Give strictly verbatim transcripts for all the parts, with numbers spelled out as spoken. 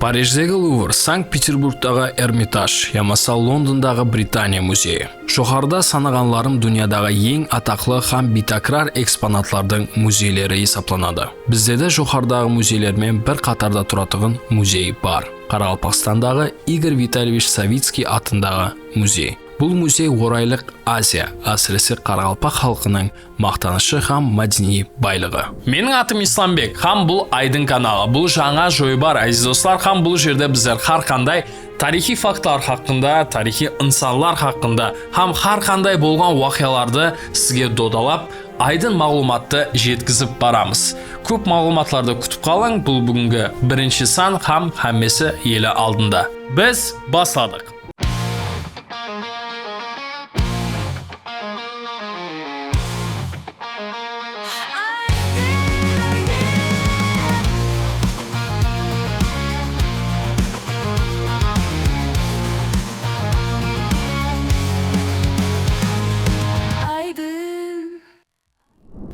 Parijdegi Luvr, Sankt-Peterburgtaǵı Ermitaj yamasa Londondaǵı Britaniya muzeyi. Joqarıda sanaǵanlarım dúnyadaǵı eń ataqlı hám biytákirar eksponatlardıń muzeyleri esaplanadı. Bizde de joqarıdaǵı muzeylermen bir qatarda turatuǵın muzey bar. Qaraqalpaqstandaǵı Igor Vitalevich Savickiy atındaǵı muzey. Bul muzey Oraylıq Aziya, ásirese qaraqalpaq xalqınıń maqtanıshı hám mádeniy baylıǵı. Meniń atım Islambek hám bul Aydın kanalı. Bul jańa joybar, áziz doslar, hám bul jerde bizler hár qanday tariyxıy faktlar haqqında, tariyxıy insanlar haqqında hám hár qanday bolǵan waqıyalardı sizge dodalap, aydın maǵlıwmattı jetkizip baramız. Kóp maǵlıwmatlardı kútip qalıń, bul búgingi birinshi san hám hámmesi ele aldında. Biz basladıq!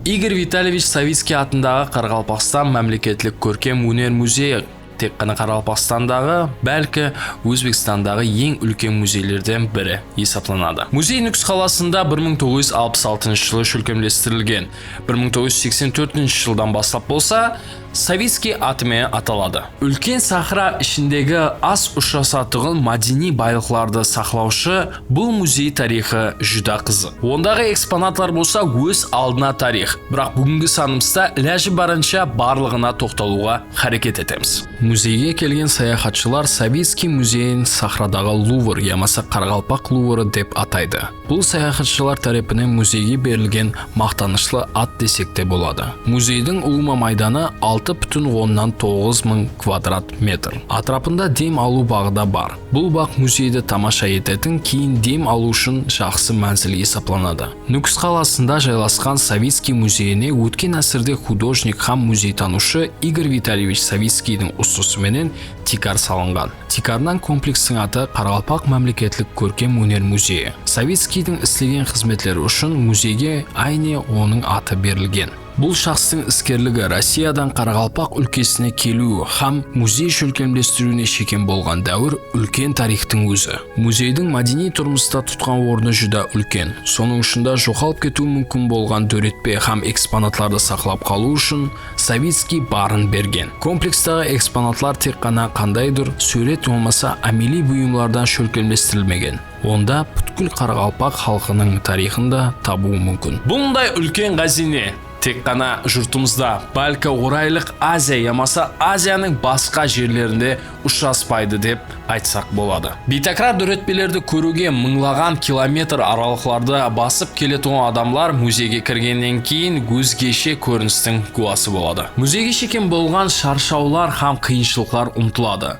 Igor Vitalevich Savickiy atındaǵı Qaraqalpaqstan mámleketlik kórkem óner muzeyi tek ǵana Qaraqalpaqstandaǵı, bálki Ózbekstandaǵı eń úlken muzeylerden biri esaplanadı. Muzey Nókis qalasında bir mıń toǵız júz alpıs altınshı jılı shólkemlestirilgen. Bir mıń toǵız júz seksen tórtinshi jıldan baslap bolsa, Savickiy atı menen ataladı. Úlken sahra ishindegi az ushırasatuǵın mádeniy baylıqlardı saqlawshı bul muzey tariyxı júdá qızıq. Ondaǵı eksponatlar bolsa óz aldına tariyx, biraq búgingi sanımızda ilajı barınsha barlıǵına toqtalıwǵa háreket etemiz. Muzeyge kelgen sayaxatshılar Savickiy muzeyin sahradaǵı Luvr yamasa Qaraqalpaq Luvrı dep ataydı. Bul sayaxatshılar tárepinen muzeyge berilgen maqtanıshlı at desek te boladı. Muzeydiń ulıwma maydanı altı pútin onnan toǵız mıń kvadrat metr. Átirapında dem alıw baǵı da bar. Bul baǵ muzeydi tamasha etetin, keyin dem alıw ushın jaqsı mánzil esaplanadı. Nókis qalasında jaylasqan Savickiy muzeyine ótken ásirde xudojnik hám muzeytanıwshı Igor Vitalevich Savickiydiń usınısı menen tiykar salınǵan. Tiykarınan komplekstiń atı Qaraqalpaq mámleketlik kórkem óner muzeyi. Savickiydiń islegen xızmetleri ushın muzeyge áyne onıń atı berilgen. Bul shaxstıń iskerligi, Rossiyadan Qaraqalpaq úlkesine keliwi hám muzey shólkemlestiriwine shekem bolǵan dáwir úlken tariyxtıń ózi. Muzeydiń mádeniy turmısta tutqan ornı júdá úlken. Sonıń ushın da joǵalıp ketiwi múmkin bolǵan dóretpe hám eksponatlardı saqlap qalıw ushın Savickiy barın bergen. Komplekstaǵı eksponatlar tek ǵana qandaydur súwret yamasa ámeliy buyımlardan shólkemlestirilmegen. Onda pútkil qaraqalpaq xalqınıń tariyxın da tabıw múmkin. Bunday úlken ǵáziyne tek ǵana jurtımızda, bálki Oraylıq Aziya yamasa Aziyanıń basqa jerlerinde ushıraspaydı dep aytsaq boladı. Biytákirar dóretpelerdi kóriwge mıńlaǵan kilometr aralıqlardı basıp keletuǵın adamlar muzeyge kirgennen keyin ózgeshe kórinistiń gúwası boladı. Muzeyge shekem bolǵan sharshawlar hám qıyınshılıqlar umıtıladı.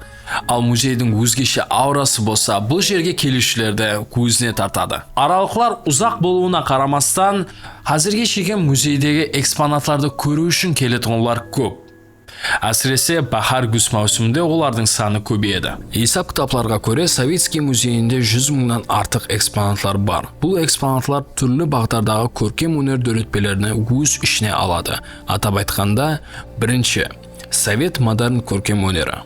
Al muzeydiń ózgeshe aurası bolsa bul jerge keliwshilerdi ózine tartadı. Aralıqlar uzaq bolıwına qaramastan, házirge shekem muzeydegi eksponatlardı kóriw ushın keletuǵınlar kóp. Ásirese, báhár-gúz máwsiminde olardıń sanı kóbeyedi. Esap-kitaplarǵa kóre, Savickiy muzeyinde júz mıńnan artıq eksponatlar bar. Bul eksponatlar túrli baǵdardaǵı kórkem óner dóretpelerdi óz ishine aladı. Atap aytqanda, birinshi, sovet modern kórkem óneri.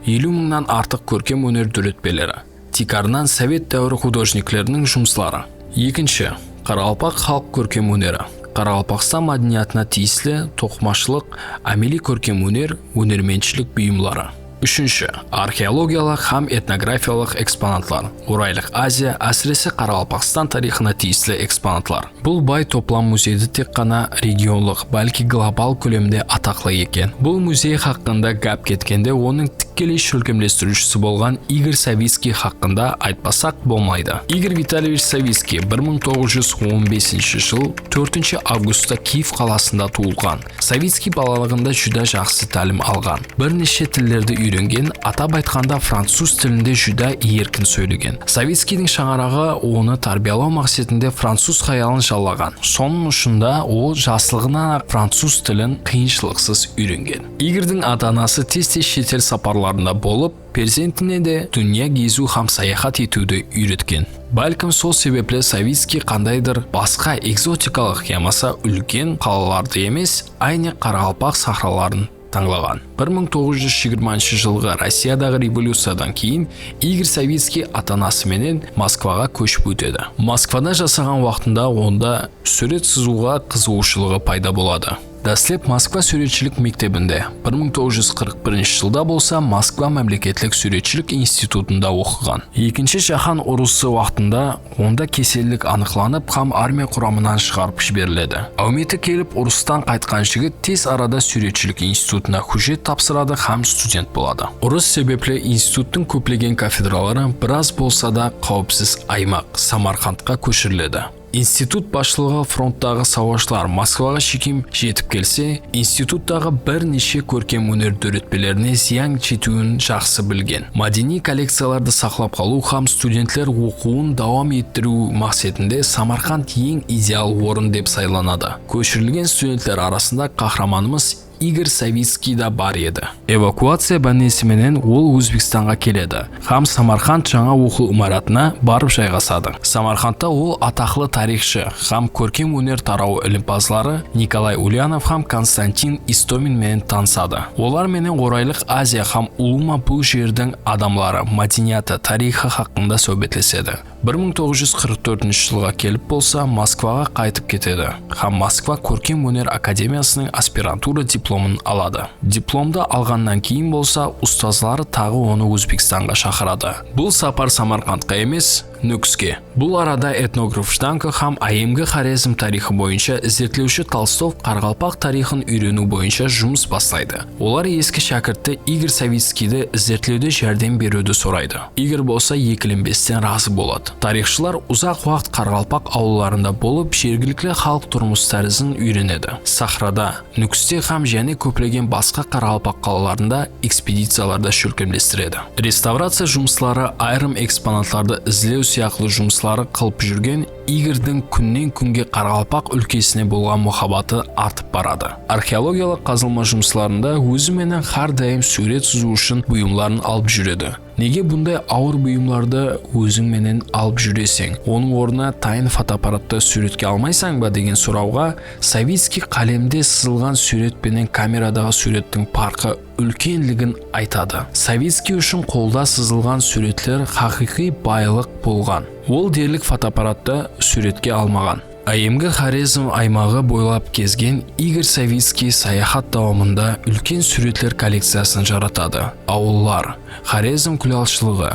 Eliw mıńnan artıq kórkem óner dóretpeleri. Tiykarınan sovet dáwiri xudojnikleriniń jumısları. Ekinshi, qaraqalpaq xalıq kórkem óneri. Qaraqalpaqstan mádeniyatına tiyisli toqımashılıq, ámeliy kórkem óner, ónermentshilik buyımları. Úshinshi, arxeologiyalıq hám etnografiyalıq eksponatlar. Oraylıq Aziya, ásirese Qaraqalpaqstan tariyxına tiyisli eksponatlar. Bul bay toplam muzeydi tek ǵana regionlıq, bálki global kólemde ataqlı eken. Bul muzey haqqında gáp ketkende, onıń tikkeley shólkemlestiriwshisi bolǵan Igor Savickiy haqqında aytpasaq bolmaydı. Igor Vitalevich Savickiy bir mıń toǵız júz on besinshi jıl tórtinshi avgustta Kiev qalasında tuwılǵan. Savickiy balalıǵında júdá jaqsı tálim alǵan. Bir neshe tillerdi úyrengen, atap aytqanda, francuz tilinde júdá erkin sóylegen. Savickiydiń shańaraǵı onı tárbiyalaw maqsetinde francuz hayalın jallaǵan. Sonıń ushın da ol jaslıǵınan-aq francuz tilin qıyınshılıqsız úyrengen. Igordiń ata-anası tez-tez shet el saparlarında bolıp, perzentine de dúnya geziw hám sayaxat etiwdi úyretken. Bálkim sol sebepli Savickiy qandaydur basqa ekzotikalıq yamasa úlken qalalardı emes, áyne qaraqalpaq sahraların tańlaǵan. Bir mıń toǵız júz jigirmanshı jılǵı Rossiyadaǵı revolyuciyadan keyin Igor Savickiy ata-anası menen Moskvaǵa kóship ótedi. Moskvada jasaǵan waqtında onda súwret sızıwǵa qızıǵıwshılıǵı payda boladı. Dáslep Moskva súwretshilik mektebinde, bir mıń toǵız júz qırq birinshi jılda bolsa Moskva mámleketlik súwretshilik institutında oqıǵan. Ekinshi jáhán urısı waqtında onda kesellik anıqlanıp hám armiya quramınan shıǵarıp jiberiledi. Áwmeti kelip urıstan qaytqan jigit tez arada súwretshilik institutına hújjet tapsıradı hám student boladı. Urıs sebepli instituttıń kóplegen kafedraları biraz bolsa da qáwipsiz aymaq, Samarqandqa kóshiriledi. Institut basshılıǵı fronttaǵı sawashlar Moskvaǵa shekem jetip kelse, instituttaǵı bir neshe kórkem óner dóretpelerine zıyan jetiwin jaqsı bilgen. Mádeniy kollekciyalardı saqlap qalıw hám studentler oqıwın dawam ettiriw maqsetinde Samarqand eń ideal orın dep saylanadı. Kóshirilgen studentler arasında qahramanımız Igor Savickiy da bar edi. Evakuaciya bánesi menen ol Ózbekstanǵa keledi hám Samarqand jańa oqıw imaratına barıp jayǵasadı. Samarqandta ol ataqlı tariyxshı hám kórkem óner tarawı ilimpazları Nikolay Ulyanov hám Konstantin Istomin menen tanısadı. Olar menen Oraylıq Aziya hám ulıwma bul jerdiń adamları, mádeniyatı, tariyxı haqqında sáwbetlesedi. Bir mıń toǵız júz qırq tórtinshi jılǵa kelip bolsa Moskvaǵa qaytıp ketedi hám Moskva kórkem óner akademiyasınıń aspirantura diplomın aladı. Diplomdı alǵannan keyin bolsa ustazları taǵı onı Ózbekstanǵa shaqıradı. Bul sapar Samarqandqa emes, Nókiske. Bul arada etnograf Jdanko hám áyyemgi Xorezm tariyxı boyınsha izertlewshi Tolstov qaraqalpaq tariyxın úyreniw boyınsha jumıs baslaydı. Olar eski shákirti Igor Savickiydi izertlewde járdem beriwdi soraydı. Igor bolsa ekilenbesten razı boladı. Tariyxshılar uzaq waqıt qaraqalpaq awıllarında bolıp, jergilikli xalıq turmıs tárizin úyrenedi. Sahrada, Nókiste hám jáne kóplegen basqa qaraqalpaq qalalarında ekspediciyalarda shólkemlestiredi. Restavraciya jumısları, ayırım eksponatlardı izlew sıyaqlı jumısları qılıp júrgen Igordıń kúnnen-kúnge qaraqalpaq úlkesine bolǵan muhabbatı artıp baradı. Arxeologiyalıq qazılma jumıslarında ózi menen hár dayım súwret sızıw ushın buyımların alıp júredi. Nege bunday awır buyımlardı óziń menen alıp júreseń? Onıń ornına tayın fotoapparatta súwretke almaysań ba degen sorawǵa Savickiy qálemde sızılǵan súwret penen kameradaǵı súwrettiń parqı úlkenligin aytadı. Savickiy ushın qolda sızılǵan súwretler haqıyqıy baylıq bolǵan. Ol derlik fotoapparatta súwretke almaǵan. Áyyemgi Xorezm aymaǵı boylap gezgen Igor Savickiy sayaxat dawamında úlken súwretler kollekciyasın jaratadı. Awıllar, Xorezm gúlalshılıǵı,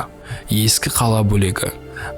eski qala bólegi,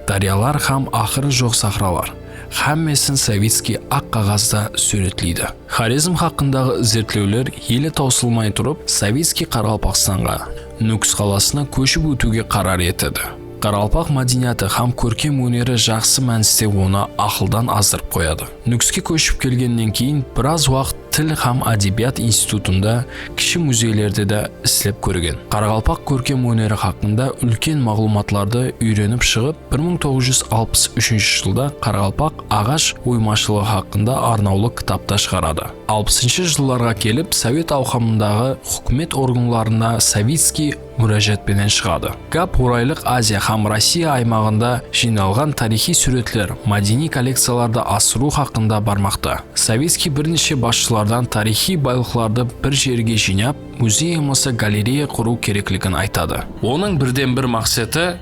dáryalar hám aqırı joq sahralar, hámmesin Savickiy aq qaǵazda súwretleydi. Xorezm haqqındaǵı izertlewler ele tawsılmay turıp, Savickiy Qaraqalpaqstanǵa, Nókis qalasına kóship ótiwge qarar etedi. Qaraqalpaq mádeniyatı hám kórkem óneri jaqsı mániste onı aqıldan azdırıp qoyadı. Nókiske kóship kelgennen keyin biraz waqıt Til hám ádebiyat institutında, kishi muzeylerde de islep kórgen. Qaraqalpaq kórkem óneri haqqında úlken maǵlıwmatlardı úyrenip shıǵıp, bir mıń toǵız júz alpıs úshinshi jılda Qaraqalpaq aǵash oymashilıǵı haqqında arnawlı kitap ta shıǵaradı. Alpısınshı jıllarǵa kelip, Sovet awqamındaǵı húkimet organlarına Savickiy múrájat penen shıǵadı. Gáp Oraylıq Aziya hám Rossiya aymaǵında jıynalǵan tariyxıy súwretler, mádeniy kollekciyalardı asırıw haqqında barmaqta. Savickiy bir neshe basshılardan tariyxıy baylıqlardı bir jerge jıynap, muzey yamasa galereya qurıw kerekligin aytadı. Onıń birden-bir maqseti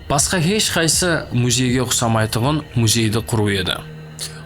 basqa hesh qaysı muzeyge uqsamaytuǵın muzeydi qurıw edi.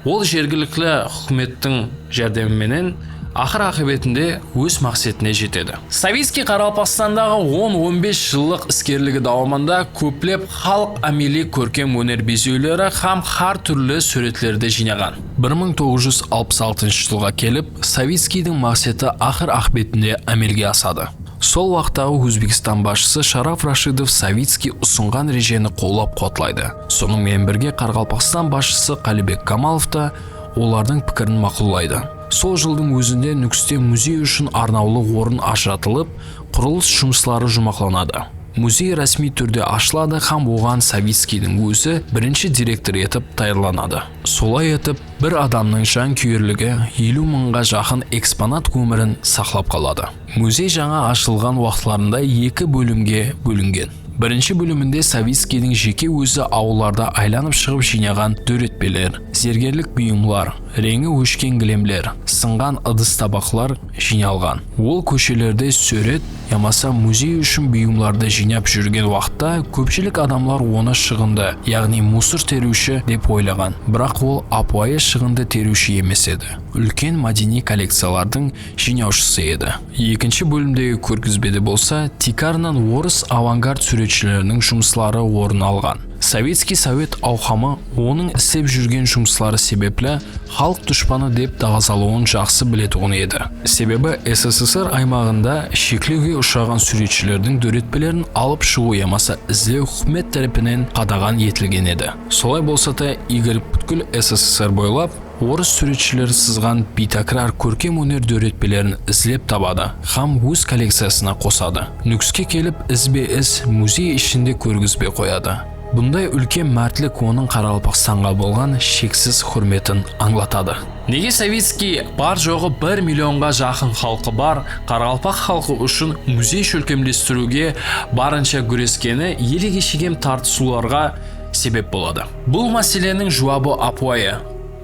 Ol jergilikli húkimettiń járdemi menen aqır-aqıbetinde óz maqsetine jetedi. Savickiy Qaraqalpaqstandaǵı on-on bes jıllıq iskerligi dawamında kóplep xalıq ámeliy kórkem óner bezewleri hám hár túrli súwretlerdi jıynaǵan. Bir mıń toǵız júz alpıs altınshı jılǵa kelip, Savickiydiń maqseti aqır-aqıbetinde ámelge asadı. Sol waqıttaǵı Ózbekstan basshısı Sharaf Rashidov Savickiy usınǵan rejeni qollap-quwatlaydı. Sonıń menen birge, Qaraqalpaqstan basshısı Qálibek Kamalov ta olardıń pikirin maqullaydı. Sol jıldıń ózinde Nókiste muzey ushın arnawlı orın ajıratılıp, qurılıs jumısları juwmaqlanadı. Muzey rásmiy túrde ashıladı hám oǵan Savickiydiń ózi birinshi direktor etip tayarlanadı. Solay etip, bir adamnıń jankúyerligi eliw mıńǵa jaqın eksponat ómirin saqlap qaladı. Muzey jańa ashılǵan waqıtlarında eki bólimge bólingen. Birinshi bóliminde Savickiydiń jeke ózi awıllarda aylanıp shıǵıp jıynaǵan dóretpeler, zergerlik buyımlar, reńi óshken gilemler, sınǵan ıdıs-tabaqlar jıynalǵan. Ol kóshelerde súwret yamasa muzey ushın buyımlardı jıynap júrgen waqıtta kópshilik adamlar onı shıǵındı, yaǵnıy musor teriwshi dep oylaǵan. Biraq ol ápiwayı shıǵındı teriwshi emes edi. Úlken mádeniy kollekciyalardıń jıynawshısı edi. Ekinshi bólimdegi kórgizbede bolsa tiykarınan orıs avangard súwretshileriniń jumısları orın alǵan. Sovetskiy sovet awqamı onıń islep júrgen jumısları sebepli xalıq dushpanı dep daǵazalıwın jaqsı biletuǵın edi. Sebebi S S S R aymaǵında sheklewge ushıraǵan súwretshilerdiń dóretpelerin alıp shıǵıw yamasa izlew húkimet tárepinen qadaǵan etilgen edi. Solay bolsa da, Igor Pútkil S S S R boylap orıs súwretshileri sızǵan biytákirar kórkem óner dóretpelerin izlep tabadı hám óz kollekciyasına qosadı. Nókiske kelip, izbe-iz muzey ishinde kórgizbe qoyadı. Bunday úlken mártlik onıń Qaraqalpaqstanǵa bolǵan sheksiz húrmetin ańlatadı. Nege Savickiy bar-joǵı bir millionǵa jaqın xalqı bar qaraqalpaq xalqı ushın muzey shólkemlestiriwge barınsha gúreskeni elege shekem tartısıwlarǵa sebep boladı? Bul máseleniń juwabı ápiwayı.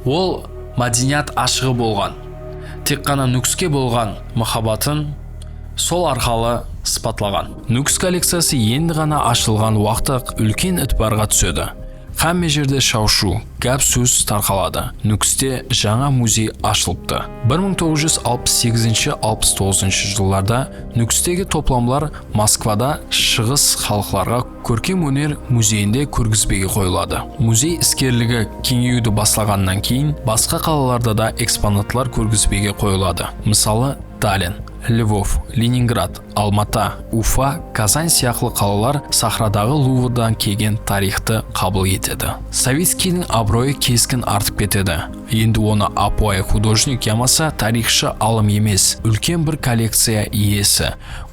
Ol mádeniyat ashıǵı bolǵan, tek ǵana Nókiske bolǵan muhabbatın sol arqalı sıpatlaǵan. Nókis kollekciyası endi ǵana ashılǵan waqtı-aq úlken itibarǵa túsedi. Hámme jerde shaw-shuw, gáp-sóz tarqaladı. Nókiste jańa muzey ashılıptı. Bir mıń toǵız júz alpıs segizinshi, alpıs toǵızınshı jıllarda Nókistegi toplamlar Moskvada Shıǵıs xalıqlarǵa kórkem óner muzeyinde kórgizbege qoyıladı. Muzey iskerligi keńeyiwdi baslaǵannan keyin basqa qalalarda da eksponatlar kórgizbege qoyıladı. Mısalı, Tallin, Lvov, Leningrad, Almata, Ufa, Kazan sıyaqlı qalalar sahradaǵı Luvrdan kelgen tariyxtı qabıl etedi. Savickiydiń abıroyı keskin artıp ketedi. Endi onı ápiwayı xudojnik yamasa tariyxshı alım emes, úlken bir kollekciya iyesi,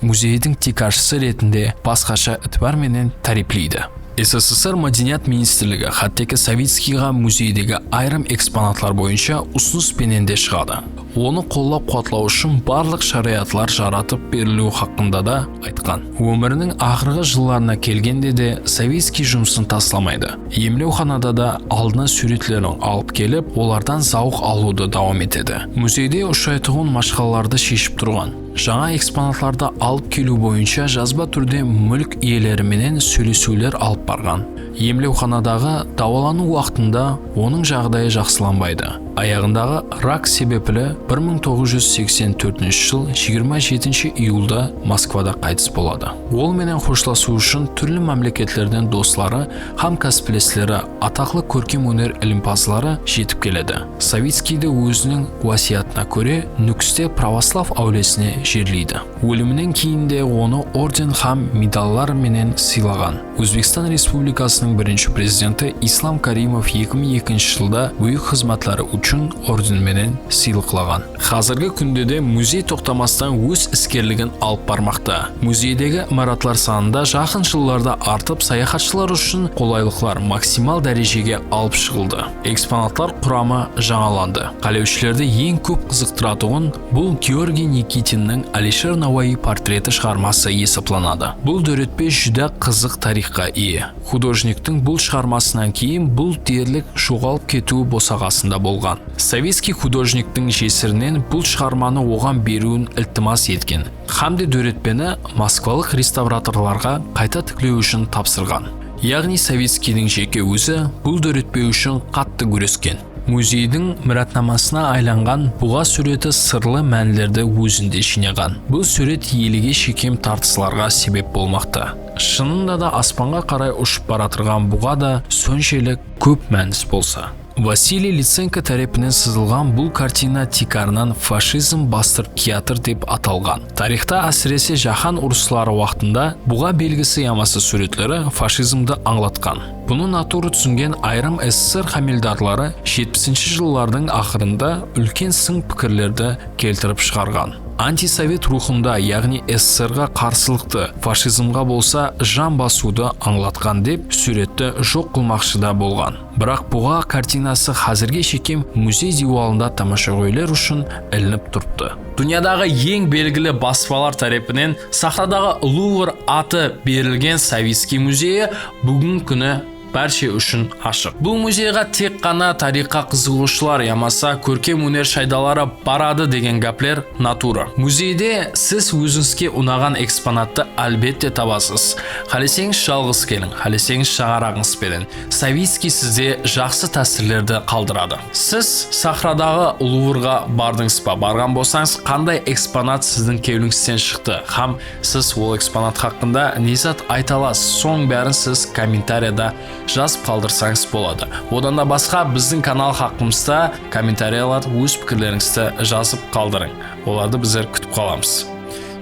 muzeydiń tiykarshısı retinde basqasha itibar menen táriypleydi. S S S R Mádeniyat ministrligi hátteki Savickiyǵa muzeydegi ayırım eksponatlar boyınsha usınıs penen de shıǵadı. Onı qollap-quwatlaw ushın barlıq sharayatlar jaratıp beriliwi haqqında da aytqan. Ómiriniń aqırǵı jıllarına kelgende de Savickiy jumısın taslamaydı. Emlewxanada da aldına súwretlerin alıp kelip, olardan zawıq alıwdı dawam etedi. Muzeyde ushıraytuǵın mashqalalardı sheship turǵan, jańa eksponatlardı alıp keliw boyınsha jazba túrde múlk iyeleri menen sóylesiwler alıp barǵan. Emlewxanadaǵı dawalanıw waqtında onıń jaǵdayı jaqsılanbaydı. Ayaǵındaǵı rak sebepli bir mıń toǵız júz seksen tórtinshi jıl jigirma jetinshi iyulda Moskvada qaytıs boladı. Ol menen xoshlasıw ushın túrli mámleketlerden dosları hám kásiplesleri, ataqlı kórkem óner ilimpazları jetip keledi. Savickiydi óziniń wásiyatına kóre Nókiste pravoslav áwlesine jerleydi. Óliminen keyin de onı orden hám medallar menen sıylaǵan. Ózbekstan Respublikasınıń birinshi prezidenti Islam Karimov eki mıń ekinshi jılda búyik xızmatları ushın orden menen sıylıqlaǵan. Házirgi kúnde de muzey toqtamastan óz iskerligin alıp barmaqta. Muzeydegi imaratlar sanında jaqın jıllarda artıp, sayaxatshılar ushın qolaylıqlar maksimal dárejege alıp shıǵıldı. Eksponatlar quramı jańalandı. Qálewshilerdi eń kóp qızıqtıratuǵın bul Georgiy Nikitinniń Alisher Nawayı portreti shıǵarması esaplanadı. Bul dóretpe júdá qızıq tariyxqa iye. Xudojniktiń bul shıǵarmasınan keyin bul derlik joǵalıp ketiw bosaǵasında bolǵan. Savickiy xudojniktiń jesirinen bul shıǵarmanı oǵan beriwin iltimas etken hám de dóretpeni moskvalıq restavratorlarǵa qayta tiklew ushın tapsırǵan. Yaǵnıy Savickiydiń jeke ózi bul dóretpe ushın qattı gúresken. Muzeydiń miratnamasına aylanǵan buǵa súwreti sırlı mánilerdi ózinde jıynaǵan. Bul súwret elege shekem tartıslarǵa sebep bolmaqta. Shınında da, aspanǵa qaray ushıp baratırǵan buǵa da sonshelli kóp mánis bolsa. Vasiliy Litsenko tárepinen sızılǵan bul kartina tiykarınan fashizm bastırıp kiyatır dep atalǵan. Tariyxta, ásirese, jáhán urısları waqtında buǵa belgisi yamasa súwretleri fashizmdi ańlatqan. Bunı natúra túsingen ayırım S S S R hámeldarları jetpisinshi jıllardıń aqırında úlken sın pikirlerdi keltirip shıǵarǵan. Antisovet ruwxında, yaǵnıy S S S R ǵa qarsılıqtı, fashizmǵa bolsa jan basıwdı ańlatqan dep súwretti joq qılmaqshı da bolǵan. Biraq buǵa kartinası házirge shekem muzey diywalında tamashaǵóyler ushın ilinip turıptı. Dúnyadaǵı eń belgili baspalar tárepinen sahradaǵı Luvr atı berilgen Savickiy muzeyi búgingi kúni bárshe ushın ashıq. Bul muzeyǵa tek ǵana tariyxqa qızıǵıwshılar yamasa kórkem óner shaydaları baradı degen gápler natura. Muzeyde siz ózińizge unaǵan eksponattı, álbette, tabasız. Qáleseńiz, jalǵız keliń, qáleseńiz, shańaraǵıńız benen. Savickiy sizde jaqsı tásirlerdi qaldıradı. Siz sahradaǵı Luvrǵa bardıńız ba? Barǵan bolsańız, qanday eksponat siziń kewlińizden shıqtı hám siz ol eksponat haqqında ne zat ayta alasız? Sonıń bárin siz kommentariyada jazıp qaldırsańız boladı. Odan da basqa, biziń kanal haqqımızda kommentariyalar óz pikirlerińizdi jazıp qaldırıń. Olardı bizler kútip qalamız.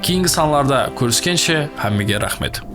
Keyingi sanlarda kóriskenshe, hámmege raxmet.